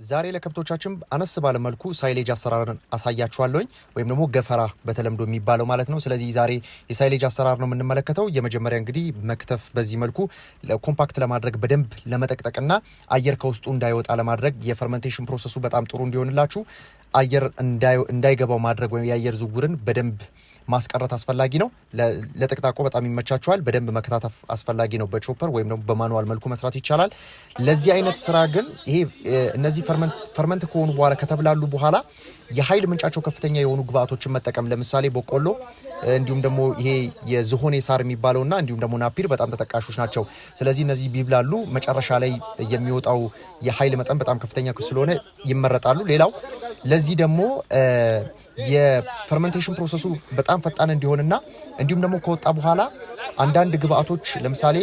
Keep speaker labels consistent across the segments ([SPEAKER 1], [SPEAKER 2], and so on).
[SPEAKER 1] ዛሬ ለከብቶቻችን አነስ ባለ መልኩ silage አሰራርን አሳያችኋለሁኝ ወይም ደግሞ ገፈራ በተለምዶ የሚባለው ማለት ነው። ስለዚህ ዛሬ የ silage አሰራር ነው የምንመለከተው። የመጀመሪያ እንግዲህ መክተፍ በዚህ መልኩ compact ለማድረግ፣ በደንብ ለመጠቅጠቅና አየር ከውስጡ እንዳይወጣ ለማድረግ፣ የ fermentation process ኡ በጣም ጥሩ እንዲሆንላችሁ አየር እንዳይገባው ማድረግ ወይም የአየር ዝውውርን በደንብ ማስቀረት አስፈላጊ ነው። ለጥቅጣቆ በጣም ይመቻቸዋል። በደንብ መከታተፍ አስፈላጊ ነው። በ chopper ወይም ደግሞ በ manual መልኩ መስራት ይቻላል። ለዚህ አይነት ስራ ግን ይሄ እነዚህ ferment ከሆኑ በኋላ፣ ከተብላሉ በኋላ የኃይል ምንጫቸው ከፍተኛ የሆኑ ግብአቶችን መጠቀም፣ ለምሳሌ በቆሎ፣ እንዲሁም ደግሞ ይሄ የዝሆኔ ሳር የሚባለውና እንዲሁም ደግሞ ናፒር በጣም ተጠቃሾች ናቸው። ስለዚህ እነዚህ ቢብላሉ መጨረሻ ላይ የሚወጣው የኃይል መጠን በጣም ከፍተኛ ስለሆነ ይመረጣሉ። ሌላው ለዚህ ደግሞ የ fermentation process ኡ በጣም ፈጣን እንዲሆንና እንዲሁም ደግሞ ከወጣ በኋላ አንዳንድ ግብአቶች፣ ለምሳሌ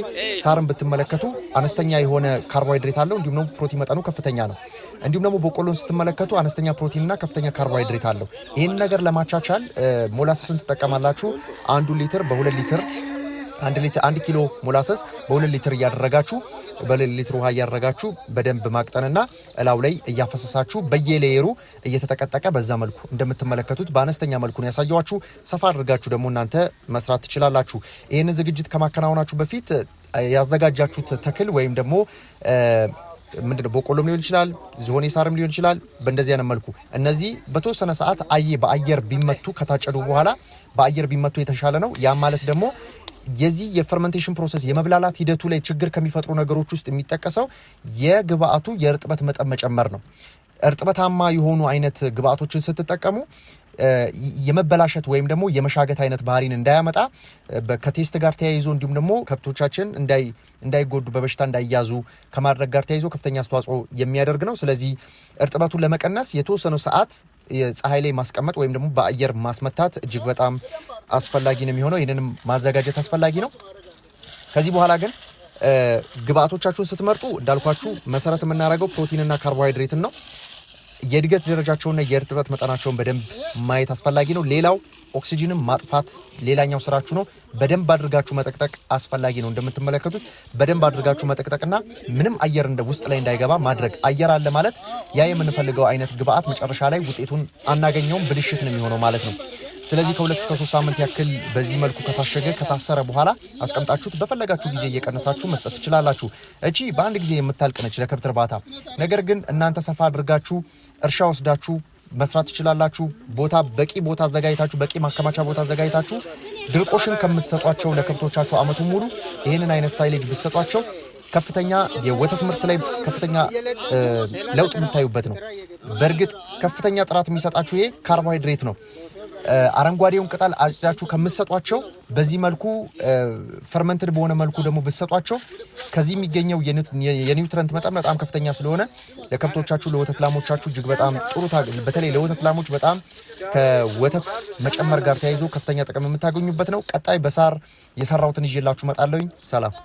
[SPEAKER 1] ሳርን ብትመለከቱ አነስተኛ የሆነ ካርቦሃይድሬት አለው፣ እንዲሁም ደግሞ ፕሮቲን መጠኑ ከፍተኛ ነው። እንዲሁም ደግሞ በቆሎን ስትመለከቱ አነስተኛ ፕሮቲንና ከፍተኛ ካርቦሃይድሬት አለው። ይህን ነገር ለማቻቻል molasses ን ትጠቀማላችሁ። 1 ሊትር በ2 ሊትር፣ 1 ሊትር፣ 1 ኪሎ molasses በ2 ሊትር እያደረጋችሁ፣ በ2 ሊትር ውሃ እያደረጋችሁ በደንብ ማቅጠንና እላዩ ላይ እያፈሰሳችሁ በየ layer ኡ እየተጠቀጠቀ በዛ መልኩ እንደምትመለከቱት በአነስተኛ መልኩ ነው ያሳየኋችሁ። ሰፋ አድርጋችሁ ደግሞ እናንተ መስራት ትችላላችሁ። ይህንን ዝግጅት ከማከናወናችሁ በፊት ያዘጋጃችሁት ተክል ወይም ደግሞ ምንድነው በቆሎም ሊሆን ይችላል፣ ዝሆኔ ሳርም ሊሆን ይችላል። በእንደዚህ አይነት መልኩ እነዚህ በተወሰነ ሰዓት በአየር ቢመቱ፣ ከታጨዱ በኋላ በአየር ቢመቱ የተሻለ ነው። ያም ማለት ደግሞ የዚህ የ fermentation process የመብላላት ሂደቱ ላይ ችግር ከሚፈጥሩ ነገሮች ውስጥ የሚጠቀሰው የግብአቱ የእርጥበት መጠን መጨመር ነው። እርጥበታማ የሆኑ አይነት ግብአቶችን ስትጠቀሙ የመበላሸት ወይም ደግሞ የመሻገት አይነት ባህሪን እንዳያመጣ ከ taste ጋር ተያይዞ እንዲሁም ደግሞ ከብቶቻችን እንዳይጎዱ፣ በበሽታ እንዳይያዙ ከማድረግ ጋር ተያይዞ ከፍተኛ አስተዋጽኦ የሚያደርግ ነው። ስለዚህ እርጥበቱን ለመቀነስ የተወሰኑ ሰዓት ፀሐይ ላይ ማስቀመጥ ወይም ደግሞ በአየር ማስመታት እጅግ በጣም አስፈላጊ ነው የሚሆነው። ይህንንም ማዘጋጀት አስፈላጊ ነው። ከዚህ በኋላ ግን ግብአቶቻችሁን ስትመርጡ እንዳልኳችሁ መሰረት የምናደርገው ፕሮቲንና ካርቦሃይድሬትን ነው። የእድገት ደረጃቸውና የእርጥበት መጠናቸውን በደንብ ማየት አስፈላጊ ነው። ሌላው ኦክሲጂንን ማጥፋት ሌላኛው ስራችሁ ነው። በደንብ አድርጋችሁ መጠቅጠቅ አስፈላጊ ነው። እንደምትመለከቱት በደንብ አድርጋችሁ መጠቅጠቅና ምንም አየር እንደ ውስጥ ላይ እንዳይገባ ማድረግ። አየር አለ ማለት ያ የምንፈልገው አይነት ግብአት መጨረሻ ላይ ውጤቱን አናገኘውም፣ ብልሽት ነው የሚሆነው ማለት ነው። ስለዚህ ከ2 እስከ 3 ሳምንት ያክል በዚህ መልኩ ከታሸገ፣ ከታሰረ በኋላ አስቀምጣችሁት በፈለጋችሁ ጊዜ እየቀነሳችሁ መስጠት ትችላላችሁ። እቺ በአንድ ጊዜ የምታልቅ ነች ለከብት እርባታ። ነገር ግን እናንተ ሰፋ አድርጋችሁ እርሻ ወስዳችሁ መስራት ትችላላችሁ። ቦታ በቂ ቦታ አዘጋጅታችሁ፣ በቂ ማከማቻ ቦታ አዘጋጅታችሁ ድርቆሽን ከምትሰጧቸው ለከብቶቻችሁ አመቱን ሙሉ ይህንን አይነት silage ብትሰጧቸው ከፍተኛ የወተት ምርት ላይ ከፍተኛ ለውጥ የምታዩበት ነው። በእርግጥ ከፍተኛ ጥራት የሚሰጣችሁ ይሄ ካርቦሃይድሬት ነው። አረንጓዴውን ቅጠል አጭዳችሁ ከምትሰጧቸው በዚህ መልኩ fermented በሆነ መልኩ ደግሞ ብትሰጧቸው ከዚህ የሚገኘው የ nutrient መጠን በጣም ከፍተኛ ስለሆነ ለከብቶቻችሁ፣ ለወተት ላሞቻችሁ እጅግ በጣም ጥሩ፣ በተለይ ለወተት ላሞች በጣም ከወተት መጨመር ጋር ተያይዞ ከፍተኛ ጥቅም የምታገኙበት ነው። ቀጣይ በሳር የሰራሁትን ይዤላችሁ እመጣለሁኝ። ሰላም።